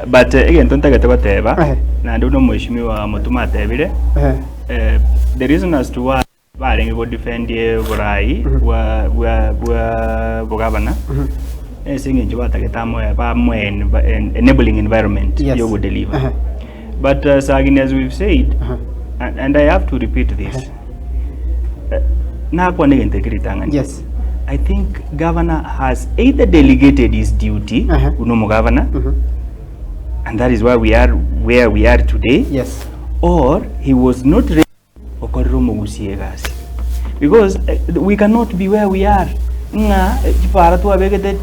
But egento ntagete goteba, Ehe. naende buna omweshimiwa Mutuma atebire, Ehe. the reason as to why barenge go defend oborai bwa bwa bwa bogavana ase eng'encho batagete amoe bamoe enabling environment Yes. yogo deliver. Ehe. But Sagini as we've said, Aha. and I have to repeat this, nakwana egento eke ritang'ani. Yes. I think governor has either delegated his duty Aha. buna omogavana and that is why we are where we are today Yes. or he was not ready okorera omogusi egasi because we cannot be where we are ng'a chipara twabegete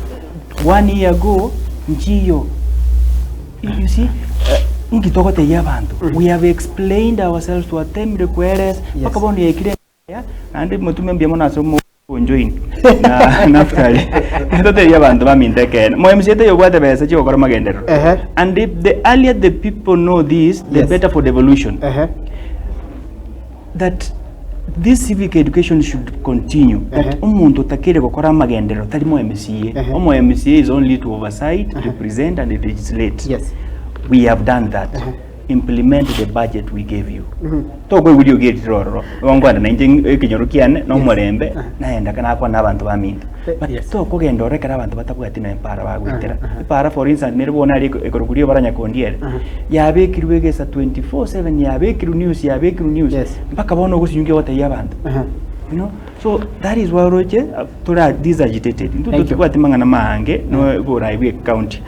one year ago nchiyo you see inki togotebia abanto we have explained ourselves twatemire koeresa mpaka bono yaikire aya naende motume mbuya mono ase omonjoin na Naftali totebie abanto baminto ekeene mo MCA taiyo obwate besa chiogokora magenderero Ehe. and if the earlier the people know this the Yes. better for devolution Ehe. that this civic education should continue that Ehe. omonto otakere gokora amagenderero tari mo MCA Ehe. omo MCA is only to oversight represent and legislate Yes. we have done that Ehe. Implement the budget we gave you. Tokoigwa riogi eri rire ororo, igo nkoenda nainche ekenyoro kiane na omorembe, naenda nakwana na abanto baminto. But tokogenda ororo ekero abanto batabwati nonya epara bagoetera. Epara for instance nere bono aria ekorokwa riobara Nyakondiere, yabekirwe egesa 24/7 yabekirwe news yabekirwe news, mpaka bono ogosinyukia ogotebia abanto. You know, so that is why oroche tore this agitated. Intwe Thank you. totibwati mang'ana maange no oborai bwa ecounty.